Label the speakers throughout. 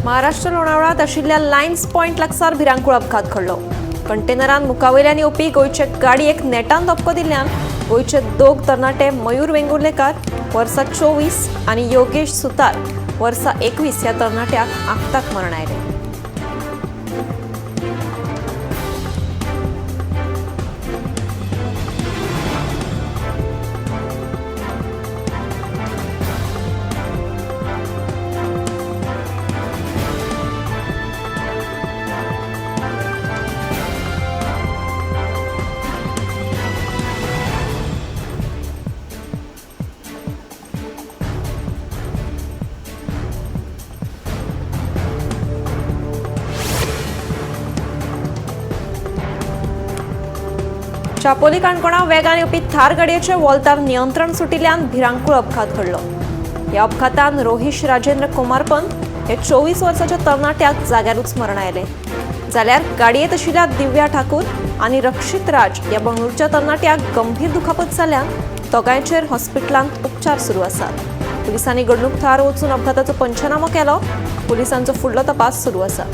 Speaker 1: महाराष्ट्र लोणावळ्यांत आशिल्ल्या lines point लागसार भिरांकूळ अपघात घडलो. कंटेनरान मुखावयल्यान येवपी गोंयचे गाडयेक नेटान धपको दिल्ल्यान गोंयचे दोग तरणाटे मयूर वेंगुर्लेकार वर्सा 24 आनी योगेश सुतार वर्सा 21 ह्या तरणाट्याक आक्ताक मरण आयलें. चापोली काणकोणा वेगान येवपी थार गाडयेचे वॉल्तार नियंत्रण सुटिल्ल्यान भिरांकूळ अपघात घडलो. ह्या अपघातान रोहिश राजेंद्र कुमारपंत हे 24 वर्साच्या तरणाट्याक जाग्यारूच मरण आयलें. जाल्यार गाडयेंत आशिल्ल्या दिव्या ठाकूर आनी रक्षित राज ह्या बंगळुरूच्या तरणाट्याक गंभीर दुखापत जाल्ल्यान दोगांयचेर हॉस्पिटलांत उपचार सुरू आसात. पुलिसांनी घडणूक थळार वचून अपघाताचो पंचनामो केलो. पुलिसांचो फुडलो तपास सुरू आसा.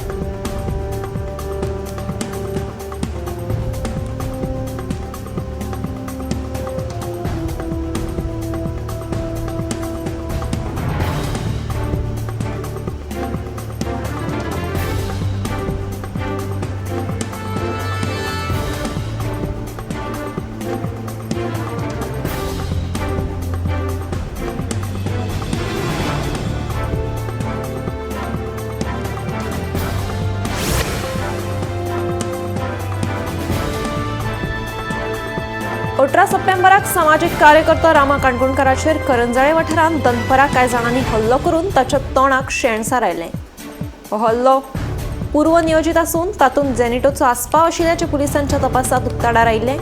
Speaker 1: अठरा सप्टेंबराक सामाजीक कार्यकर्तो रामा काणकोणकाराचेर करंजाळे वाठारांत दनपरां कांय जाणांनी हल्लो करून ताच्या तोंडाक शेण सारायलें. हो हल्लो पूर्वनियोजीत आसून तातूंत जेनिटोचो आस्पाव आशिल्ल्याचें पुलिसांच्या तपासांत उक्ताडार आयिल्लें.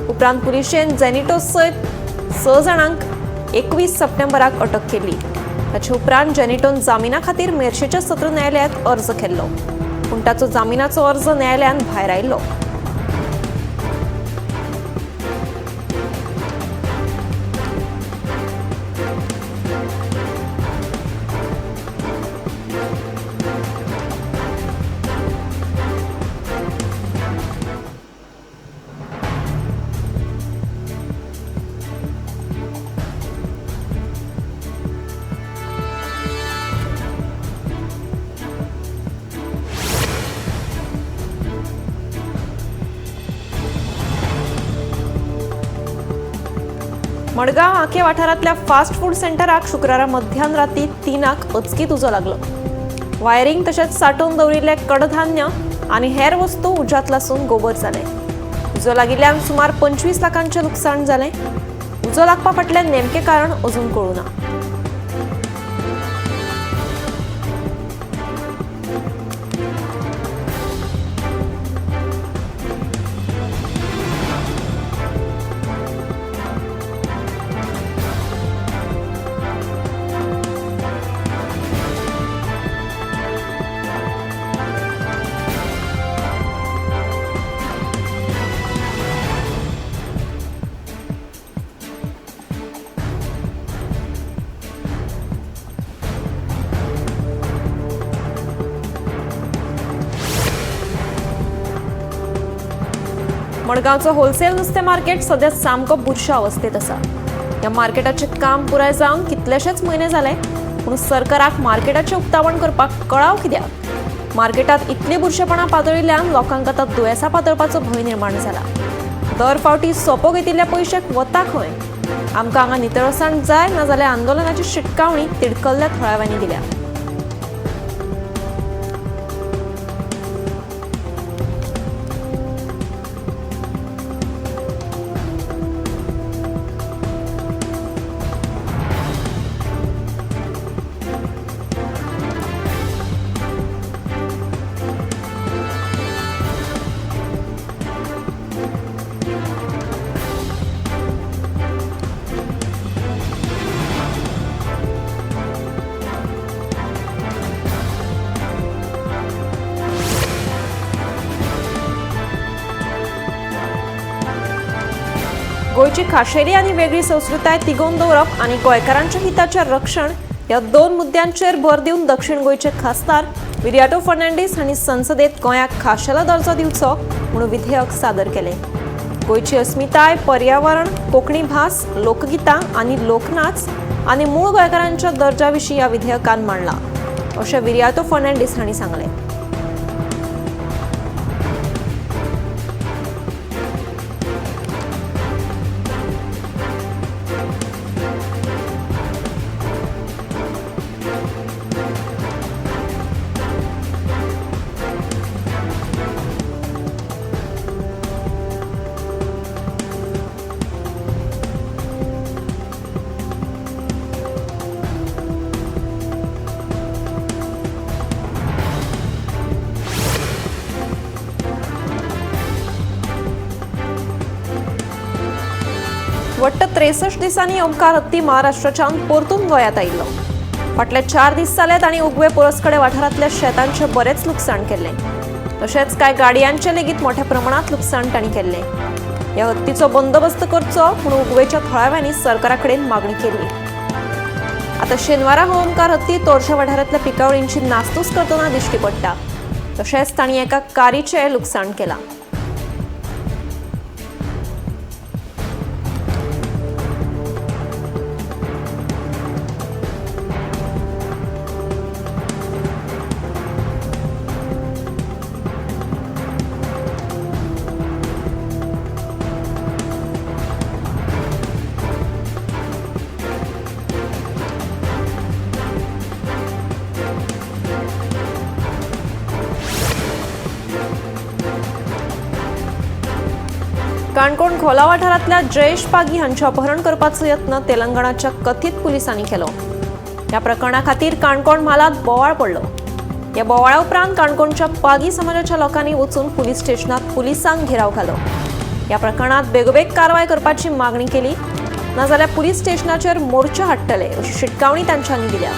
Speaker 1: उपरांत पुलिशेन जेनिटो सयत 6 जाणांक 21 सप्टेंबराक अटक केली. ताचे उपरांत जेनिटोन जामिना खातीर मेरशेच्या सत्र न्यायालयांत अर्ज केल्लो, पूण ताचो जामिनाचो अर्ज न्यायालयान भायर आयिल्लो. मडगांव आके वाठारांतल्या फास्ट फूड सेंटराक शुक्रारा मध्यान राती 3 अचकीत उजो लागलो. वायरिंग तशेंच साठोवन दवरिल्लें कडधान्य आनी हेर वस्तू उज्यांत लासून गोबर जालें. उजो लागिल्ल्यान सुमार 25 लाखांचें लुकसाण जालें. उजो लागपा फाटलें नेमकें कारण अजून कळूं ना. मडगांवचो होलसेल नुस्तें मार्केट सद्या सामको बुरशा अवस्थेंत आसा. ह्या मार्केटाचें काम पुराय जावन कितलेशेच म्हयने जाले, पूण सरकाराक मार्केटाचें उक्तावण करपाक कळाव कित्याक? मार्केटांत इतलीं बुरशेपणां पातळिल्ल्यान लोकांक आतां दुयेंसां पातळपाचो भंय निर्माण जाला. दर फावटी सोपो घेतिल्ल्या पयशेक वता खंय? आमकां हांगा नितळसाण जाय, नाजाल्यार आंदोलनाची शिटकावणी तिडकल्ल्या थळाव्यांनी दिल्या. गोंयची खाशेली आनी वेगळी संस्कृताय तिगोवन दवरप आनी गोंयकारांच्या हिताचें रक्षण ह्या दोन मुद्द्यांचेर भर दिवन दक्षिण गोंयचे खासदार विरियाटो फर्नांडीस हांणी संसदेत गोंयाक खाशेलो दर्जो दिवचो म्हणून विधेयक सादर केलें। गोंयची अस्मिताय, पर्यावरण, कोंकणी भास, लोकगितां आनी लोकनाच आनी मूळ गोंयकारांच्या दर्जा विशीं ह्या विधेयकान मांडला अशें विरियातो फर्नांडीस हांणी सांगलें। वट्ट 63 दिसांनी ओंकार हत्ती महाराष्ट्राच्यान परतून गोंयांत आयिल्लो। फाटले 4 दीस जाले तांणी उगवे पोरसकडे वाठारांतल्या शेतांचें बरेंच लुकसाण केल्लें। तशेंच कांय गाडयांचें लेगीत मोठ्या प्रमाणांत लुकसाण तांणी केल्लें। ह्या हत्तीचो बंदोबस्त करचो म्हूण उगवेच्या थळाव्यांनी सरकारा कडेन मागणी केली। आतां शेनवारा हो ओंकार हत्ती तोरशा वाठारांतल्या पिकावळींची नासधूस करतना दिश्टी पडटा। तशेंच तांणी एका कारीचें लुकसाण केलां। काणकोण खोला वाठारांतल्या जयेश पागी हांचें अपहरण करपाचो यत्न तेलंगणाच्या कथीत पुलिसांनी केलो। ह्या प्रकरणा खातीर काणकोण म्हालांत बोवाळ पडलो। ह्या बोवाळा उपरांत काणकोणच्या पागी समाजाच्या लोकांनी वचून पुलीस स्टेशनांत पुलिसांक घेराव घालो। ह्या प्रकरणांत बेगोबेग कारवाय करपाची मागणी केली, नाजाल्यार पुलीस स्टेशनाचेर मोर्चा हाडटले अशी शिटकावणी तांच्यांनी दिल्या।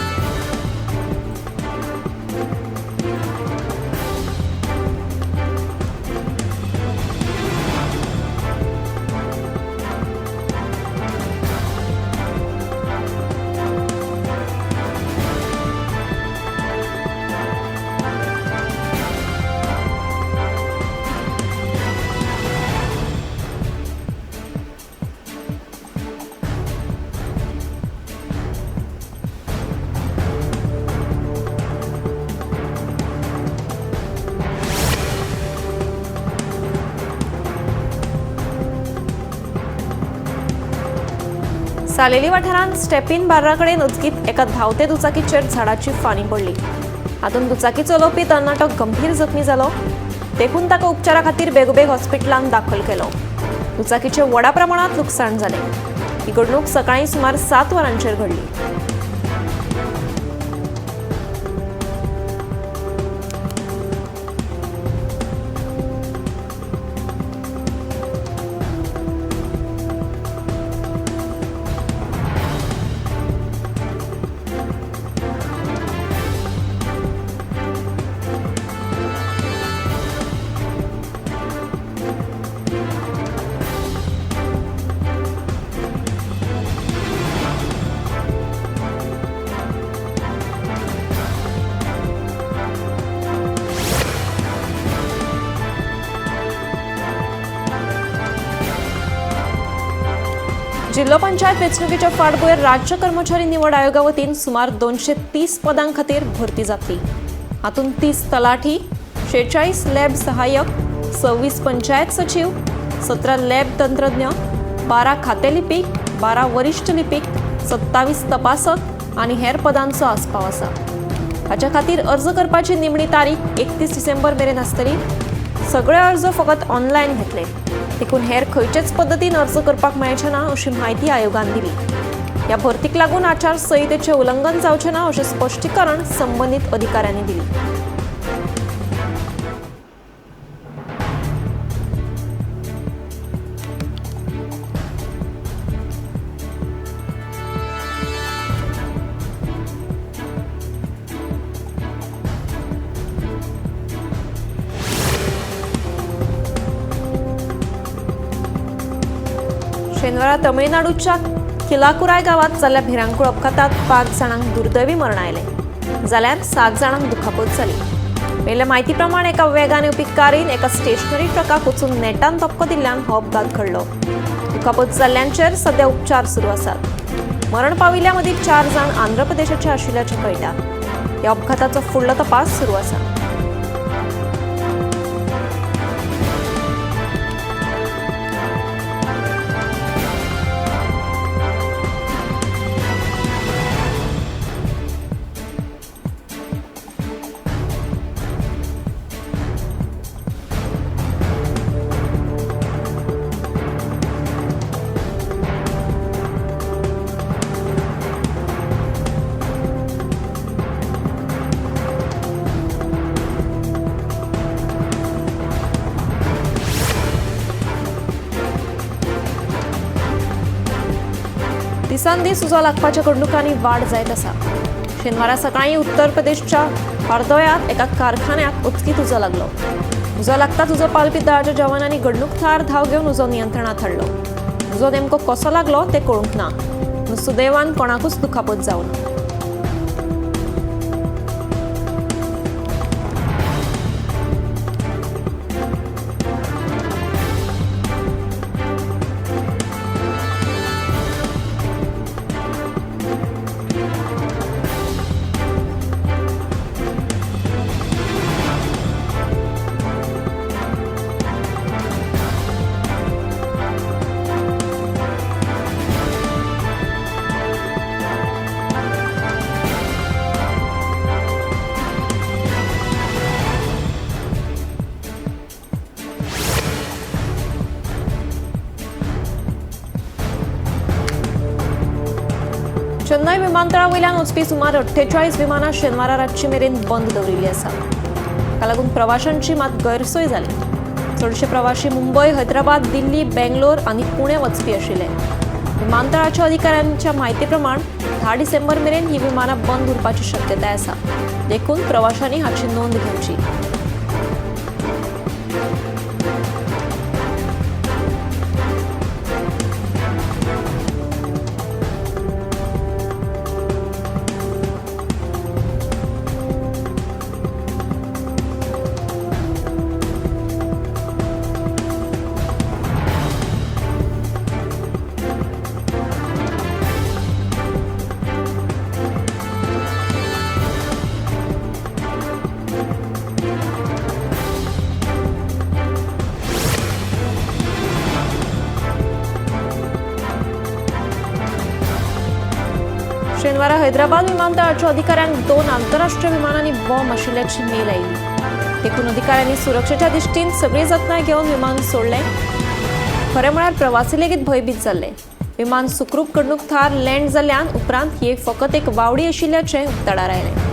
Speaker 1: सालेली वाठारांत स्टेपीन बार्रा कडेन अचकीत एका धांवते दुचाकीचेर झाडाची फांदी पडली। हातूंत दुचाकी चलोवपी तरणाटो गंभीर जखमी जालो। देखून ताका उपचारा खातीर बेगोबेग हॉस्पिटलांत दाखल केलो। दुचाकीचें व्हडा प्रमाणांत लुकसाण जालें। ही घडणूक सकाळीं सुमार 7 वरांचेर घडली। जिल्हो पंचायत वेंचणुकेच्या फाटभुंयेर राज्य कर्मचारी निवड आयोगा वतीन सुमार 230 पदां खातीर भरती जातली। हातूंत 30 तलाठी, 46 लॅब सहाय्यक, 26 पंचायत सचीव, 17 लॅब तंत्रज्ञ, 12 खाते लिपीक, 12 वरिश्ठ लिपीक, 27 तपासक आनी हेर पदांचो आस्पाव आसा। हाच्या खातीर अर्ज करपाची निमणी तारीख 31 डिसेंबर मेरेन आसतली। सगळे अर्ज फकत ऑनलायन घेतले, देखून हेर खंयचेच पद्दतीन अर्ज करपाक मेळचे ना अशी म्हायती आयोगान दिली। ह्या भरतीक लागून आचारसंहितेचें उल्लंघन जावचें ना अशें स्पश्टीकरण संबंदीत अधिकाऱ्यांनी दिली। शेनवारा तमिळनाडूच्या किलाकुराय गांवांत जाल्ल्या भिरांकूळ अपघातात 5 जाणांक दुर्दैवी मरण आयलें, जाल्यार 7 जाणांक दुखापत जाली. मेळिल्ल्या म्हायती प्रमाण एका वेगान येवपी कारीन एका स्टेशनरी ट्रकाक वचून नेटान धपको दिल्ल्यान हो अपघात घडलो. दुखापत जाल्ल्यांचेर सध्या उपचार सुरू आसात. मरण पाविल्ल्या मदीं 4 जाण आंध्र प्रदेशाचे आशिल्ल्याचें कळटा. ह्या अपघाताचो फुडलो तपास सुरू आसा. दिसान दीस उजो लागपाच्या घडणुकांनी वाड जायत आसा. शेनवारा सकाळीं उत्तर प्रदेशच्या हरदोयांत एका कारखान्याक अचकीत उजो लागलो. उजो लागताच उजो पालपी दळाच्या जवानांनी घडणूक थळार धांव घेवन उजो नियंत्रणांत हाडलो. उजो नेमको कसो लागलो तें कळूंक ना, पूण सुदैवान कोणाकूच दुखापत जावना. चेन्नय विमानतळा वयल्यान वचपी सुमार 48 विमानां शेनवारा रातचे मेरेन बंद दवरिल्ली आसा. ताका लागून प्रवाशांची मात गैरसोय जाली. चडशे प्रवाशी मुंबय, हैदराबाद, दिल्ली, बेंगलोर आनी पुणे वचपी आशिल्ले. विमानतळाच्या अधिकाऱ्यांच्या म्हायती प्रमाण 10 डिसेंबर मेरेन ही विमानां बंद उरपाची शक्यताय आसा. देखून प्रवाशांनी हाची नोंद घेवची. शेनवारा हैदराबाद विमानतळाच्या अधिकाऱ्यांक 2 आंतरराष्ट्रीय विमानांनी बॉम्ब आशिल्ल्याची मेल आयली. देखून अधिकाऱ्यांनी सुरक्षेच्या दृष्टीन सगळी जतनाय घेवन विमान सोडलें. खरें म्हळ्यार प्रवासी लेगीत भंयभीत जाल्ले. विमान सुखरूप घडणूक थळार लँड जाल्ल्यान उपरांत ही फकत एक वावडी आशिल्ल्याचें उक्ताडार आयलें.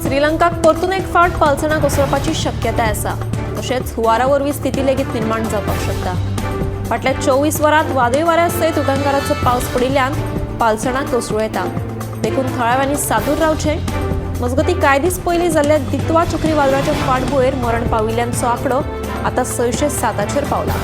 Speaker 1: श्रीलंकाक परतून एक फावट पालसणां कोसळपाची शक्यताय आसा. तशेंच हुंवारा वरवीं स्थिती लेगीत निर्माण जावपाक शकता. फाटल्या 24 वरांत वादळी वाऱ्या सयत उटंगाराचो पावस पडिल्ल्यान पालसणां कोसळूं येता. देखून थळाव्यांनी सादूर रावचें. मजगतीं कांय दीस पयलीं जाल्ल्या दित्वा चक्रीवादळाच्या फाटभुंयेर मरण पाविल्ल्यांचो आंकडो आतां 607 पावला.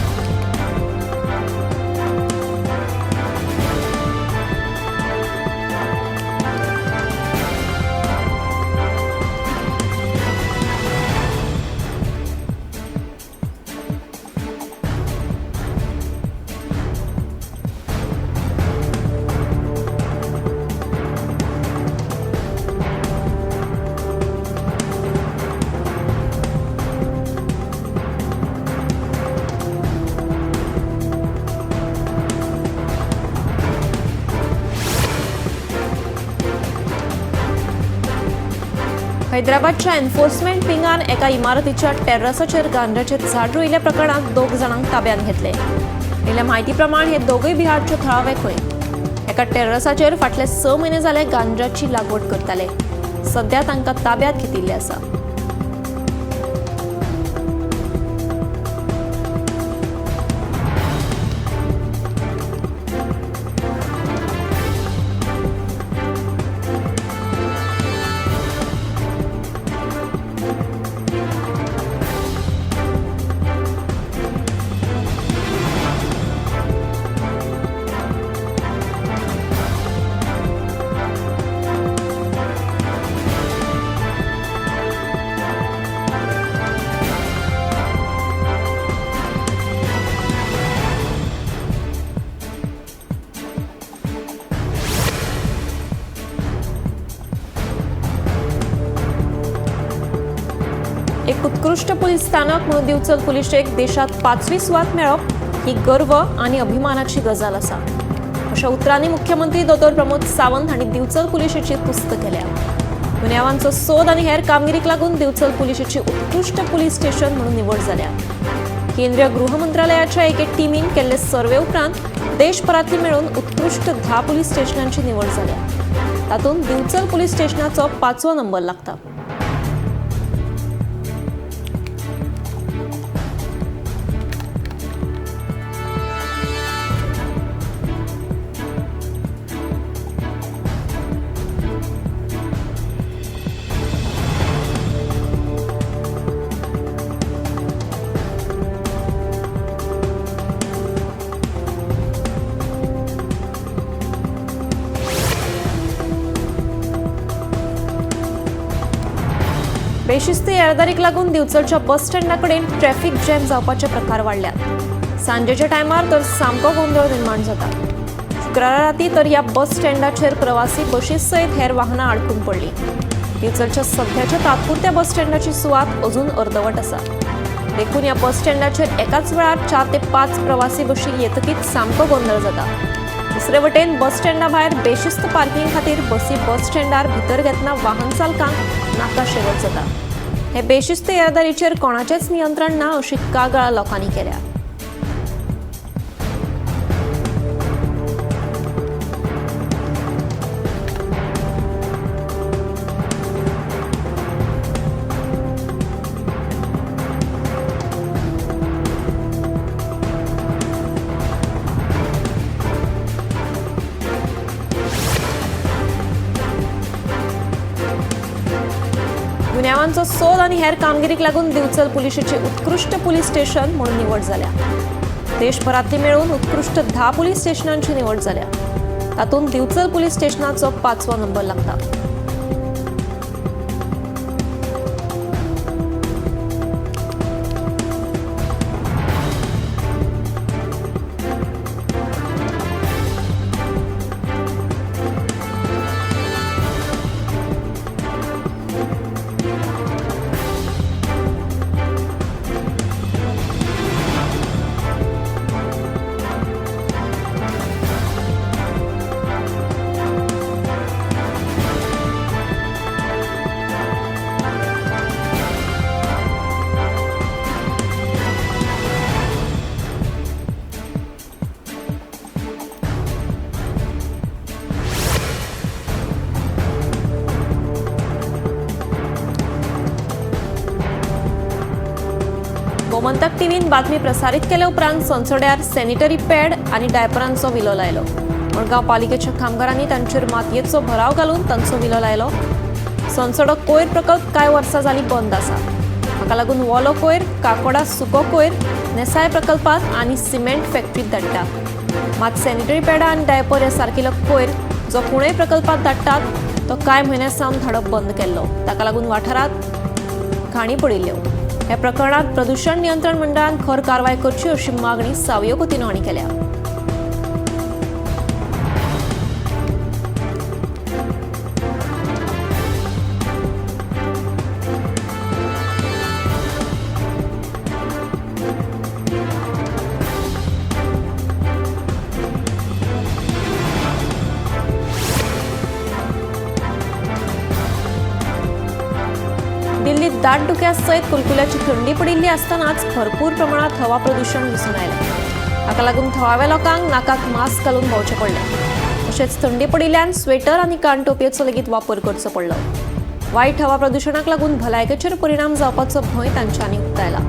Speaker 1: हैदराबादच्या एन्फोर्समेंट विंगान एका इमारतीच्या टेर्रसाचेर गांजाचें झाड रोयिल्ल्या प्रकरणांत 2 जाणांक ताब्यांत घेतले. मेळिल्ल्या म्हायती प्रमाण हे दोगूय बिहारचे थळावे खंय. एका टेर्रसाचेर फाटले 6 म्हयने जाले गांजाची लागवड करताले. सध्या तांकां ताब्यांत घेतिल्ले आसा. एक उत्कृष्ट पुलीस स्थानक म्हणून दिवचल पुलिशेक देशात 5वी सुवात मेळप ही गर्व आनी अभिमानाची गजाल आसा, अशा उतरांनी मुख्यमंत्री दोतोर प्रमोद सावंत हांणी दिवचल पुलिशेची तुस्त केल्या. गुन्यांवांचो सोद आनी हेर कामगिरीक लागून दिवचल पुलिशेची उत्कृष्ट पुलीस स्टेशन म्हणून निवड जाल्या. केंद्रीय गृह मंत्रालयाच्या एके टिमीन केल्ले सर्वे उपरांत देशभरांतली मेळून उत्कृष्ट 10 पुलीस स्टेशनांची निवड जाल्या. तातूंत दिवचल पुलीस स्टेशनाचो 5वो नंबर लागता. बेशिस्त येरादारीक लागून दिवचलच्या बस स्टँडा कडेन ट्रॅफिक जॅम जावपाचे प्रकार वाडल्यात. सांजेच्या टायमार तर सामको गोंदळ निर्माण जाता. शुक्रारा राती तर ह्या बस स्टँडाचेर प्रवासी बशी सयत हेर वाहनां आडकून पडली. दिवचलच्या सध्याच्या तात्पुरत्या बस स्टँडाची सुवात अजून अर्दवट आसा. देखून ह्या बस स्टँडाचेर एकाच वेळार 4 ते 5 प्रवासी बशी येतकीच सामको गोंदळ जाता. दुसरे वटेन बस स्टँडा भायर बेशिस्त पार्किंग खातीर बसी बस स्टँडार भितर घेतना वाहन चालकांक नाका शेवट जाता. हे बेशिस्त येरादारीचेर कोणाचेच नियंत्रण ना अशी कागाळ लोकांनी केल्या. गुन्यांवांचो सोद आनी हेर कामगिरीक लागून दिवचल पुलिशेची उत्कृष्ट पुलीस स्टेशन म्हणून निवड जाल्या. देशभरांतली मेळून उत्कृष्ट 10 पुलीस स्टेशनांची निवड जाल्या. तातूंत दिवचल पुलीस स्टेशनाचो 5वो नंबर लागता. गोमंतक टीव्हीन बातमी प्रसारीत केल्या उपरांत संसड्यार सॅनिटरी पॅड आनी डायपरांचो विलो लायलो. मडगांव पालिकेच्या कामगारांनी तांचेर मातयेचो भराव घालून तांचो विलो लायलो. संसडो कोयर प्रकल्प कांय वर्सां जाली बंद आसा. हाका लागून वोलो कोयर, काकोडा सुको कोयर नेसाय प्रकल्पांत आनी सिमेंट फॅक्टरीत धाडटा. मात सॅनिटरी पॅडां आनी डायपर ह्या सारकिलो कोयर जो कुणय प्रकल्पांत धाडटात तो कांय म्हयन्यां सावन धाडप बंद केल्लो. ताका लागून वाठारांत घाणी पडिल्ल्यो. ह्या प्रकरणात प्रदूषण नियंत्रण मंडळान खर कारवाय करची अशी मागणी सावयो कुतिन्हो हांणी केल्या. दाट धुक्या सयत कुलकुल्याची थंडी पडिल्ली आसतनाच भरपूर प्रमाणात हवा प्रदूषण दिसून आयलें. हाका लागून थळाव्या लोकांक नाकाक मास्क घालून भोंवचें पडलें. तशेंच थंडी पडिल्ल्यान स्वेटर आनी कानटोपयेचो लेगीत वापर करचो पडलो. वायट हवा प्रदूषणाक लागून भलायकेचेर परिणाम जावपाचो भंय तांच्यांनी उक्तायला.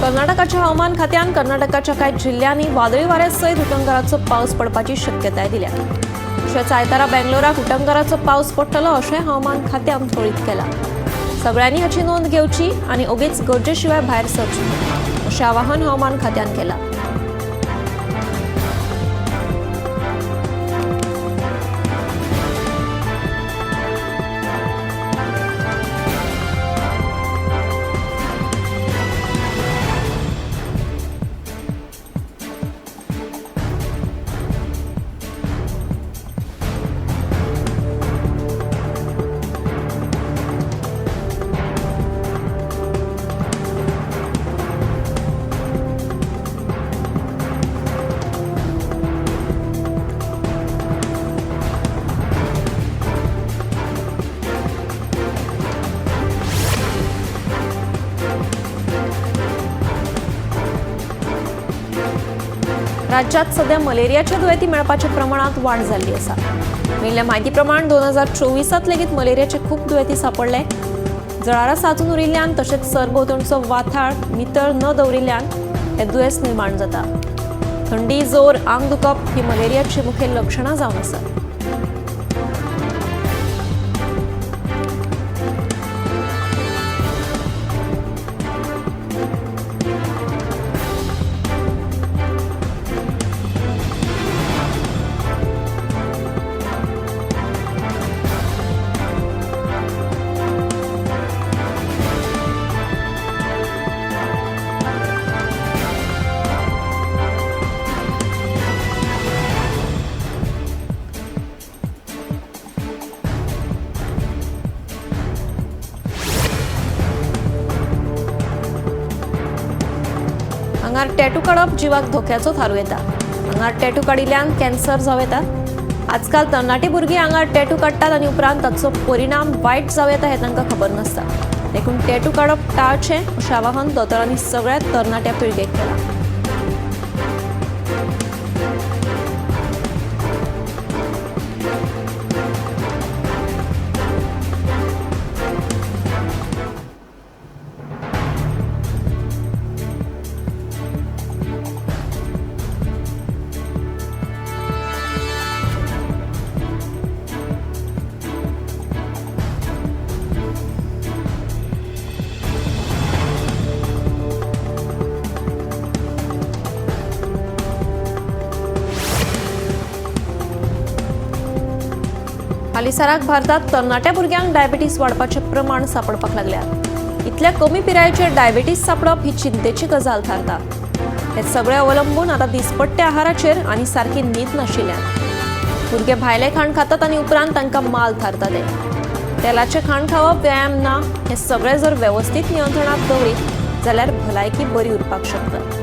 Speaker 1: कर्नाटकाच्या हवामान खात्यान कर्नाटकाच्या कांय जिल्ल्यांनी वादळी वाऱ्या सयत उटंगाराचो पावस पडपाची शक्यताय दिल्या. तशेंच आयतारा बेंगलोराक उटंगाराचो पावस पडटलो अशें हवामान खात्यान कळीत केलां. सगळ्यांनी हाची नोंद घेवची आनी ओगीच गरजे शिवाय भायर सरचें न्हय अशें आवाहन हवामान खात्यान केलां. राज्यात सध्या मलेरियाच्या दुयेंती मेळपाच्या प्रमाणात वाड जाल्ली आसा. मेळिल्ल्या म्हायती प्रमाण 2024 लेगीत मलेरियाचे खूब दुयेंती सांपडले. जळारां साचून उरिल्ल्यान तशेंच सरभोंवतणचो वाठार नितळ न दवरिल्ल्यान हे दुयेंस निर्माण जाता. थंडी, जोर, आंग दुखप ही मलेरियाची मुखेल लक्षणां जावन आसात. आंगार टॅटू काडप जिवाक धोक्याचो थारूं येता. आंगार टॅटू काडिल्ल्यान कॅन्सर जावं येता. आजकाल तरणाटी भुरगीं आंगार टॅटू काडटात आनी उपरांत ताचो परिणाम वायट जावं येता हें तांकां खबर नासता. देखून टॅटू काडप टाळचें अशें आवाहन दोतोरांनी सगळ्या तरणाट्या पिळगेक केलां. हालींसराक भारतात तरणाट्या भुरग्यांक डायबिटीस वाडपाचें प्रमाण सांपडपाक लागल्या. इतल्या कमी पिरायेचेर डायबिटीस सांपडप ही चिंतेची गजाल थारता. हे सगळे अवलंबून आतां दिसपट्ट्या आहाराचेर आनी सारकी न्हीद नाशिल्ल्यान भुरगे भायलें खाण खातात आनी उपरांत तांकां माल थारता. ते तेलाचें खाण खावप, व्यायाम ना, हे सगळे जर वेवस्थीत नियंत्रणांत दवरीत जाल्यार भलायकी बरी उरपाक शकता.